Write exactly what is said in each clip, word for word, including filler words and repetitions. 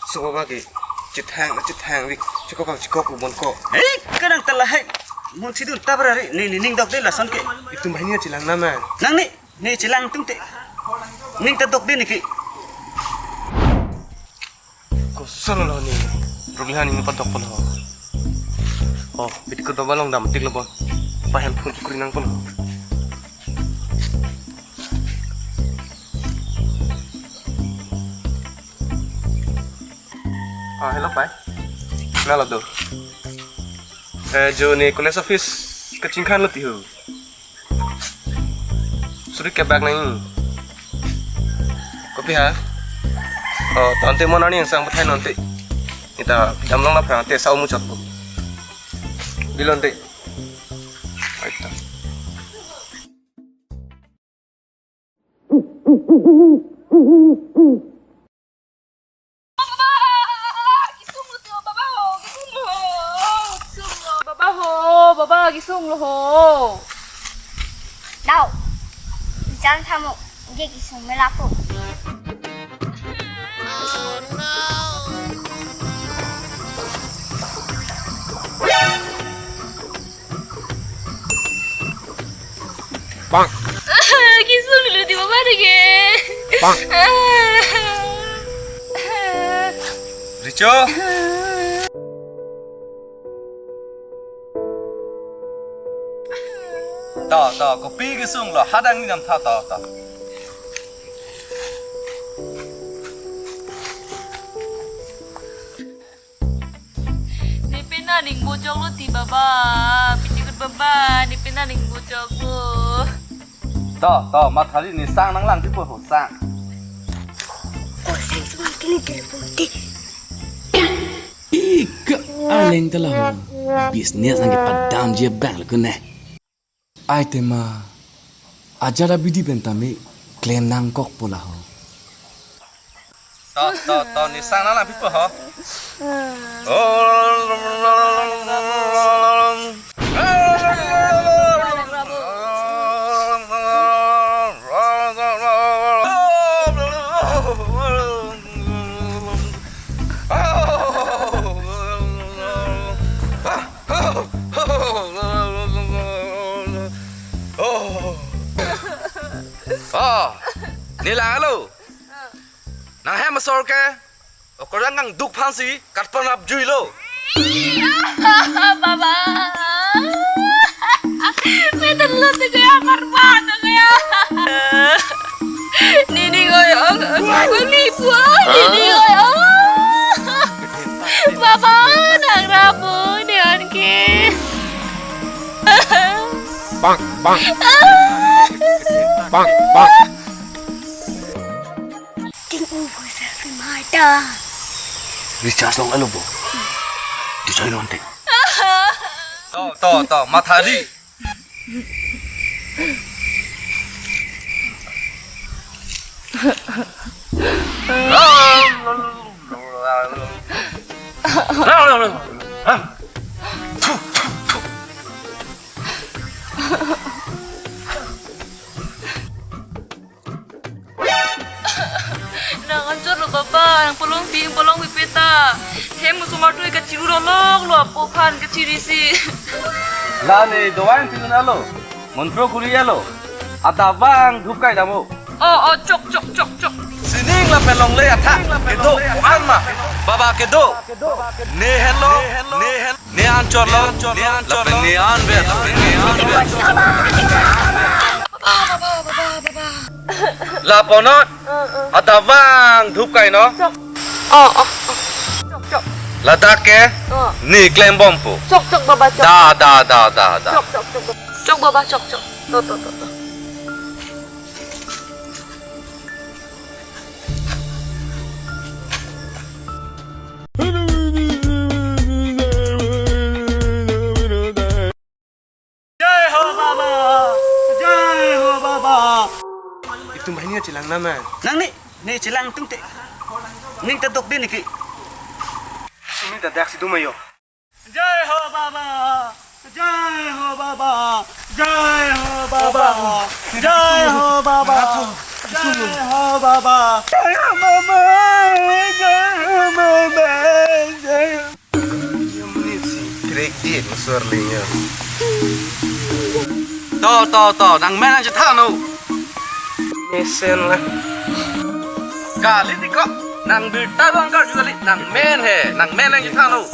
So baba ke chethang chethang ri chekok chekok u bon ko. Hei, kadang ta lahai. Mun sidun ta bara ri. Ni ni ning dok de lason ke. Itum banghini chelang nama. Nang ni ni chelang tung te. Ning ta dok de ni ke. Kosonlo ni. Ruglihan ini padok pon ho. Oh, bidi ko doba long dam tik lo bon. Pa handphone chukri nang pon ho. Ah, hello, pai. Nalo do. Eh, jo ni college office kachingkhan lo tihu. Suri kebak nang. Kopi ha? Oh, tante mo nani yang sang pathai nonte. Kita damlong na prang te sau muchot ko. Bilon te. Aita. Baba, kisung lo to, baba ho, kisung lo ho, kisung lo. Baba ho, baba, kisung lo ho. Daw, bichar tha mo, je kisung me lapu. Bang. Kisung lo di baba de ke. Bang. Richo. To, to, kopi kisung lo, hadang ni nam tha, to, to. Ne pena ning bojok lo ti baba, pichikut baba, ne pena ning bojok lo. To, to, mathari ni sang nang lang pipo ho sang. Oh, sang semua kini telepon ti. Ika aleng telah ho. Bisnes nang kepadam je bang lo kene. Ai tema, ajat abidi pen tame klem nangkok po la ho. To, to, to, ni sang nang lang pipo ho. Oh, ni lang lo. Nang hem asor ke, okorang kangduk aphansi katpanap jui lo. Baba. Metan lo tu kaya karpa tu kaya. Nini koyong, kuni pua, nini koyong. Baba, nang rabu, ni anke. Bang, bang. Bang, bang. Ting u bo selfie mata. Recharge long alo bo. Di choi long ting. To, to, to, mathari. Nang anchot lo baba, nang polong pi, polong pi peta. Hem osomar tu kachiru dolok lo apo aphan kachirisi. La ne doan pi na lo. Montro kuri lo. Adap vang dhup kai damo. Oh, oh, chok, chok, chok, chok. Sining lapen longle athak kedo ko-an ma. Baba kedo. Ne henlo, ne hen, ne anchot lo, ne anchot lo, ne anvet, ne anvet. Baba, baba, baba. Lapunon, adap vang dhup kai no. Chok. Oh, oh, oh. Chok, chok. Ladak ke, oh, ne klembompo. Chok, chok, baba, chok. Da, da, da, da, da. Chok, chok, chok. Chok, baba, chok, chok. To, to, to, to. Jai ho baba, jai ho baba. Itum banghini chelang nama. Nang ni, ni chelang tung te. Ning ta dok de ni ki. Sumi ta dak si duma yo. Jai ho baba, jai ho baba, jai ho baba, jai ho baba. Oh, Baba. Mama, Mama, Mama. Crack dia, suar linya. To, to, to, nangmen nangchethan non. Mesen lang. Kali ni ko, nang birta doang kar juga li, nangmen he, nangmen nangchethan non.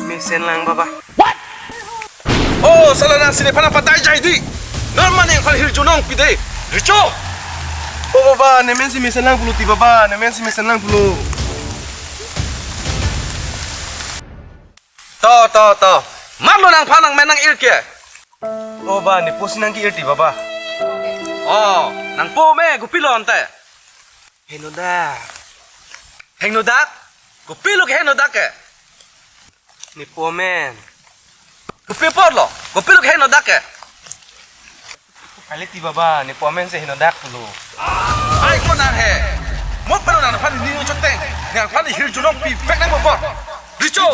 Mesen lang, Baba. Oh, sala nangsi nephan patai jai di. Normal nangphan hirjunon pi de. Richo. Oh, Baba, nemensi mesen lang pulo ti, Baba, nemensi mesen lang pulo. To, to, to. Matlo nangphan nangmen nang-ir ke. Oh, Baba, neposi nangke-ir ti, Baba. Oh, nangpo me, kopilo ante. Henodak. Henodak? Kopilo ke henodak ke? Nepo amen. Kopi apotlo? Kopilo ke henodak ke? Kali ti, Baba, nepo amensi henodak pulo. Ai ko nang he. Mo pero nangphan ni choteng. Nangphan hirjunon pi pek nang bobor. Richo.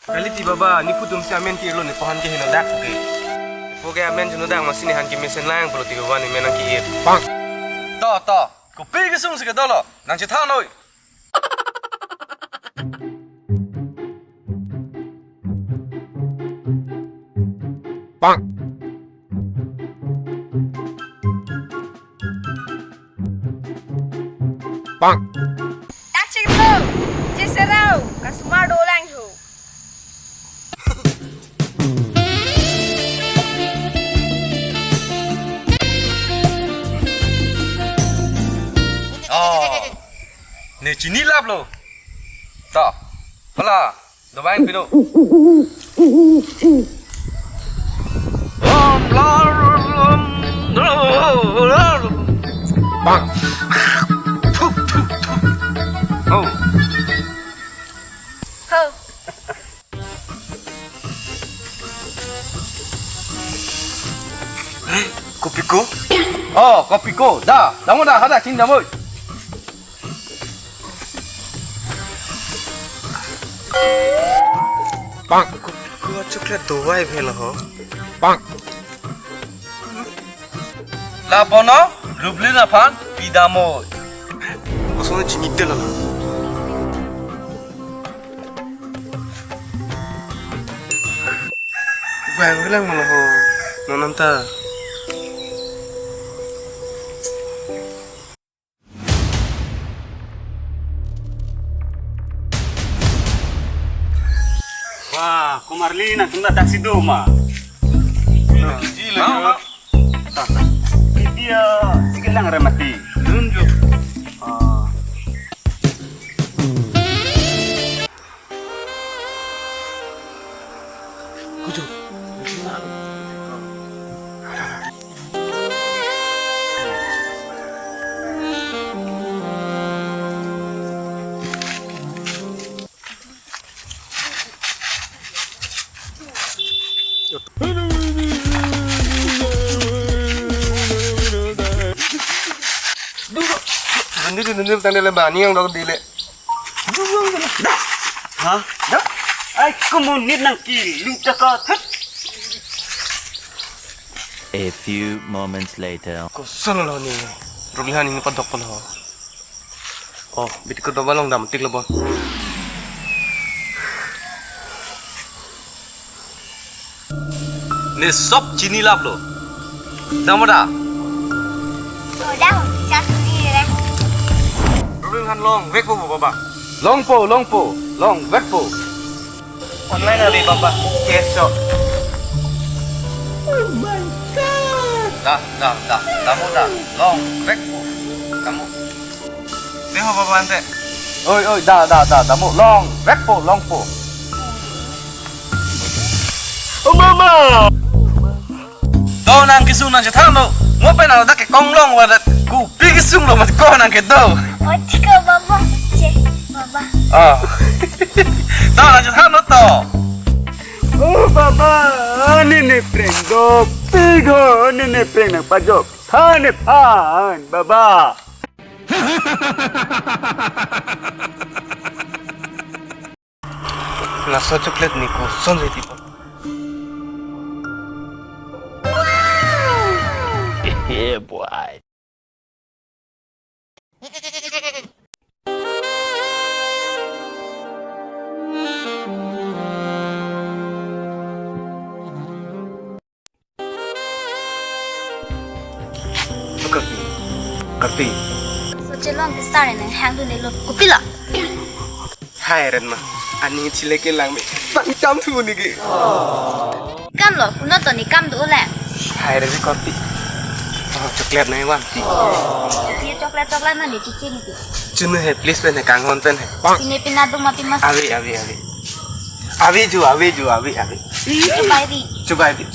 Kali ti, Baba, ne putum si amen ke-irlo, nepo aphan ke henodak ke. Nepo ke amen henodak, amatsi nephan ke mesen lang pulo ti, Baba, nemen nangke-ir. Bang. To, to. Kopi kesung si ke dolo. Nangchethan noi. Bang. Bang. Tarik lo, cheserau, kasomar dolang ho. Oh, ne chinilaplo. To, hala. Dobain pino. Bang. Oh. Ho. Kopi ko? Oh, kopi ko. Da, damo da, hadak ching damo. Bang. Ko, ko chocolate dovai bhelo ho. Bang. La bono, Rublin aphan pidamoi. Koson chini tel la. Bang bilang malah ho. Nonanta. Wah, Komarli nangtum dak si do ma. Dia si kelang remati. Tunjuk. Ah. Kujo. Nanti, nanti, tanggal lebar ni yang dok dile. Ha? Da? Ai, komunit nangkilu taka thut. A few moments later. Koson lo ni. Rublihan ini padok pon ho. Oh, bit ko doba long dam tik lo bon. Ne sob chinilaplo. Damo da? Oh, da, cha suni re. Ruling han longvekpo, Baba. Longpo, longpo, longvekpo. Online ave, Baba. Cash cho. Oh my God. Da, da, da, damo da. Longvekpo. Damo. Dei ho, Baba, ante. Oi, oi, da, da, da, damo. Longvekpo, longpo. Oh, Mama! To nang kesung nangchethan non. Mo pen nang dak ke konglong wadat. Kopi kesung lo mat ko nang kedo. Oh, chiko, Baba. Che, Baba. Ah. To nangchethan non to. Oh, Baba. Ani ne preng do. Pigo, ani ne preng nangpajok. Than nephan, Baba. Laso chocolate ni koson si tipo. Yeah, boy. Kopi. Kopi. Soche long ke star ne hang dun lo. Kopilo? Hai ren ma. Ani chile ke lang me. Tang kam thu ni ke. Kam lo, kuno to ni kam do le. Hai ren kopi. Oh, chocolate nai wan. Ye chocolate chocolate na ni chichi ni ke. Chunu he, please pen he, kanghon pen he. Pine pina do ma pima. Avi, avi, avi. Avi ju, avi ju, avi, avi. Chubai ri. Chubai ri.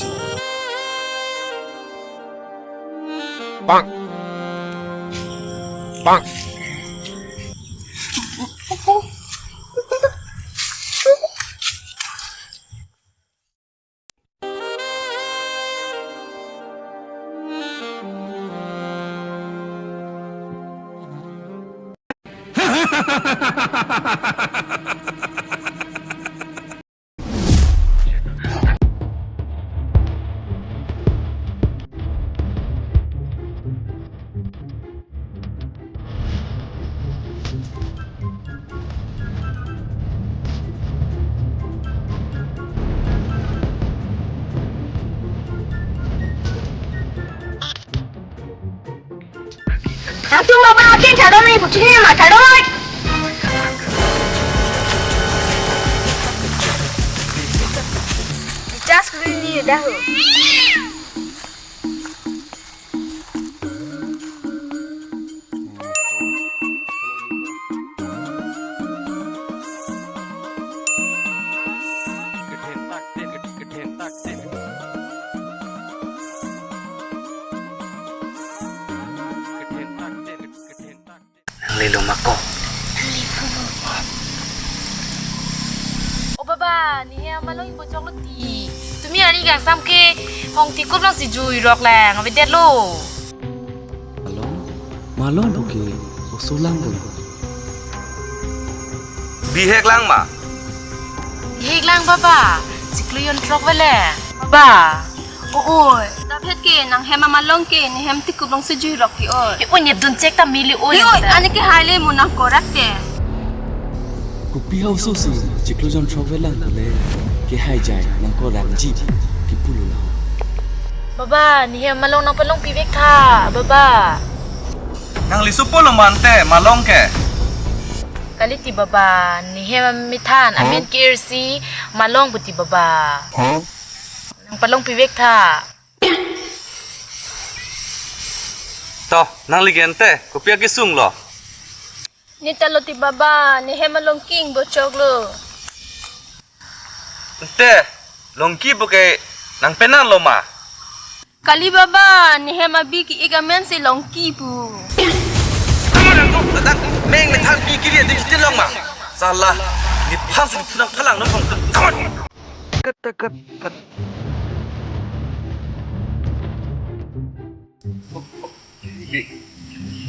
Bang. Bang. Langsung bapak akin chadon ni, kucing ni mah chadon. Recharge kuri ni dah ho. Nanglelo ma ko? O baba, ne hem malong ingbo choklo ti. Tumi arni kangsam ke hong tikup long si jui rok lang, avedetlo. Malong, malong bo ke, oso lang bo. Bihek lang ma? Bihek lang baba, chiklo jon throk vele. Baba. O oi, daphet ke nang hem amalong ke, ne hem tikup long si jui rok ke oi. Ke oi, ne dun chek ta mili oi. Ke oi, ane ke hai le mo nang korak te. Kopi hauso si chiklo jon throk velang pule, ke hai jai nang korak ji, ke pulo la. Baba, ne hem malong nang palong pivek tha, baba. Nang lisu pulo mante malong ke. Kali ti baba, ne hem amethan, amen ke irsi malong puti baba. Nang palong pivek tha. To, nangli ke ante, kopi akesung lo? Ne ta lo ti baba, ne hem along ke ingbo choklo. Ante, longki pu ke nang penang lo ma? Kali baba, ne hem abi ke-ik amen si longki pu. Tama nang kok, ladak meng le than pi kiri di di long ma. Salah, ne phan si phunang phalang nang kong. Tama. Kat, kat, kat.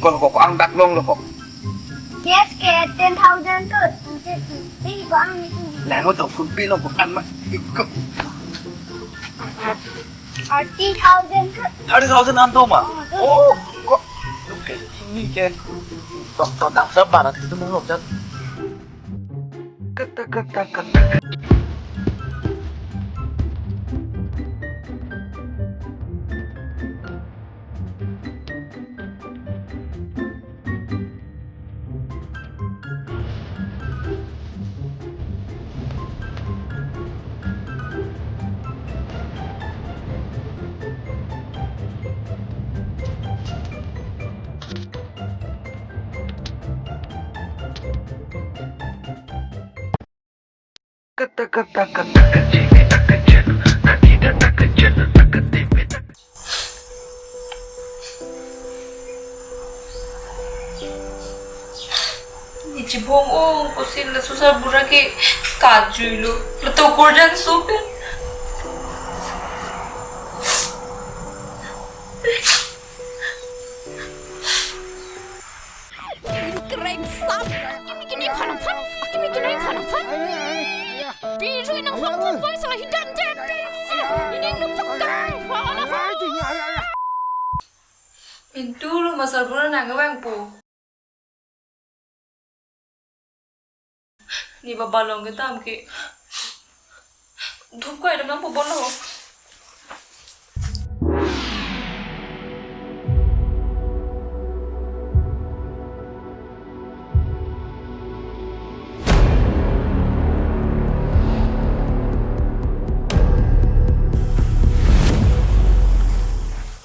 Ko, ko, ko, ang dak long lo ko. Yes, ke ten thousand ko. Di ko ang ni. Lang ko to phun pi long ko kan ma. Ko. Thirty thousand ko. Thirty thousand an do ma. Oh, ko. Okay, ni ke. To, to, dak sa barat itu mau ngop jat. Ni chibong ong, kosi laso sarbura ke kajui lo. Lato korjan sopen. Keren sam. Kimi kini phan phan. Kimi kini phan phan. Biru inang phan phan phan salah hidan jati. Ini nu pegang. Wala ha. Pintu lo masar bura nang vangpo. Ne baba along ketam ke. Dhup kai dam nangpo bolo.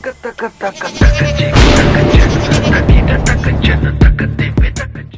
Kata kata kata kecik kecik kaki dan